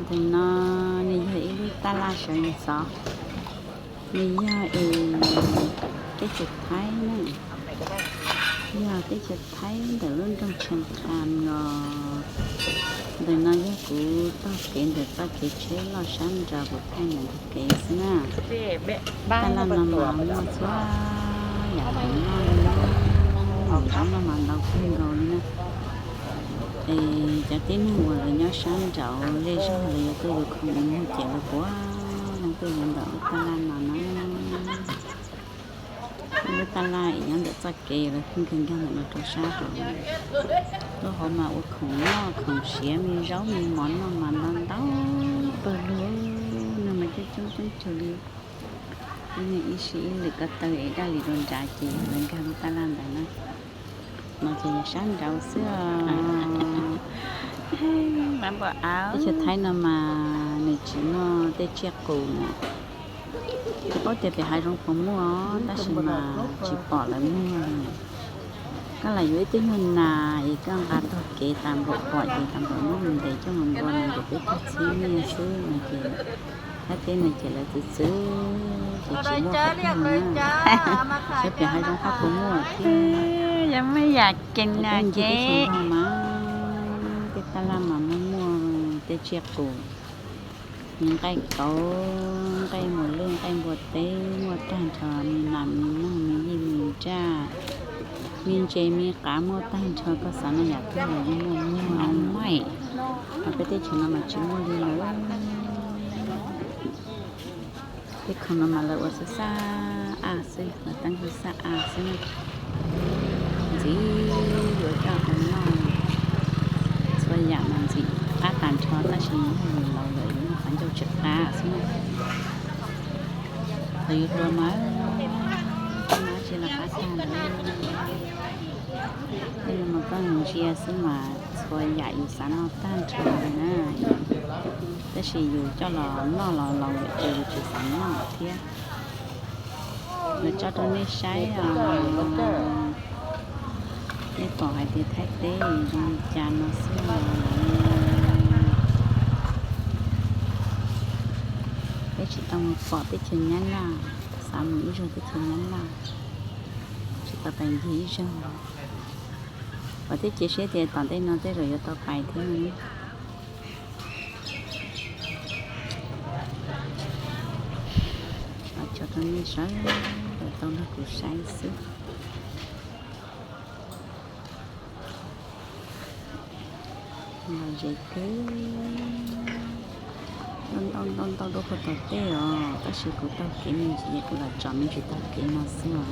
Ntawm no nws yog ib lub taj laj sawv ntxov, nws yog es teb chaws Thaib na, yog teb chaws Thaib ntawm lub nroog Tsheej Qas los. Ntawm no yog kuv taug kev ntawm txoj kev tsheb loj sab nraud kuv thaij ntawm ntug kev xwb na. Taj laj no mas muaj txhua yam khoom noj li, zaub no mas ntau kawg nkaus li na. Es cov tib neeg uas lawv nyob sab nraud zej zog lawv yuav tuaj yuav khoom mus muag ces lawv puav leej tuaj yuav ntawm lub taj laj no na. Lub taj laj es nyob ntawm txoj kev lawv pheej nkag nkag ntawm no rau sab hauv. Lub hauv mas ua khoom noj khoom siav, me zaub me mov noj mas ntau ntau pawg lug, noj mas coob coob coob cuag li. Ib niag ib sij ib lwm ko taw es daj li dua nrad ces lawv nkag lub taj laj ntawd na. No ces yog sab nraud xwb os. Teb chaws Thaib no mas nws tsis muaj tej tsiaj qus na. Tsis paub tias pem hav zoov puas muaj os, tab sis mas tsis pom lawv muag li. Koj lam yuav ib tug nyuag nas es koj nqa taug kev tas nplaum pom ces tas nplaum muab mus ntes coj mus nplua nws nkaus peb caug txhiab nyiaj xwb no ces Thaib teb no ces lawv txwv txwv ces tsis muaj qab tuag na. Saib pem hav zoov qab puas muaj thiab. Yog muaj yam ceev na ces teb chaws nrog mas tej taj laj mas muaj muaj tej tsiaj qus, me nqaij kauv, nqaij muas lwj, nqaij npua teb muaj tag nrho, me nas me noog me yij me nraj, me ntses me qav muaj tag nrho, koj xav noj yam twg los yeej muaj muag. Hos peb teb chaws no mas tsis muaj li lawm. Tej khoom no mas lawv ua xab xab a xwb, lawv teeb xab xab a xwb na. Ntxim yuav coj los noj, txhua yam mas ntxim qab tag nrho tab sis yog yus laus lawm yus muaj qhov ncauj tsis qab xwb na. Thaum yus hluas mas tsis los qab tag li. Tej no mas koj ntsia xwb mas txhua yam yus xav noj tag nrho li na. Tab sis yus coj los noj los laus lawm ces yus tsis xav noj thiab. Lawv tso rau nej saib os. Nej pom hais tias Thaib teb zoo li cas no xwb os. Peb tsis tau mus pom teb chaws Nyab Laj, xav mus ib zaug teb chaws Nyab Laj, tsis tau pais ncig ib zaug. Vam thiab cia siab tias tom ntej no tej zaum yuav tau pais thiab. Tso rau nej sawv daws tau nrog kuv saib xwb. Los ze kawg, ntau ntau ntau ntau rau puag tom tej os, tab sis kuv taug kev me ntsis es kuv lam tsom me ntsis taug kev no xwb os.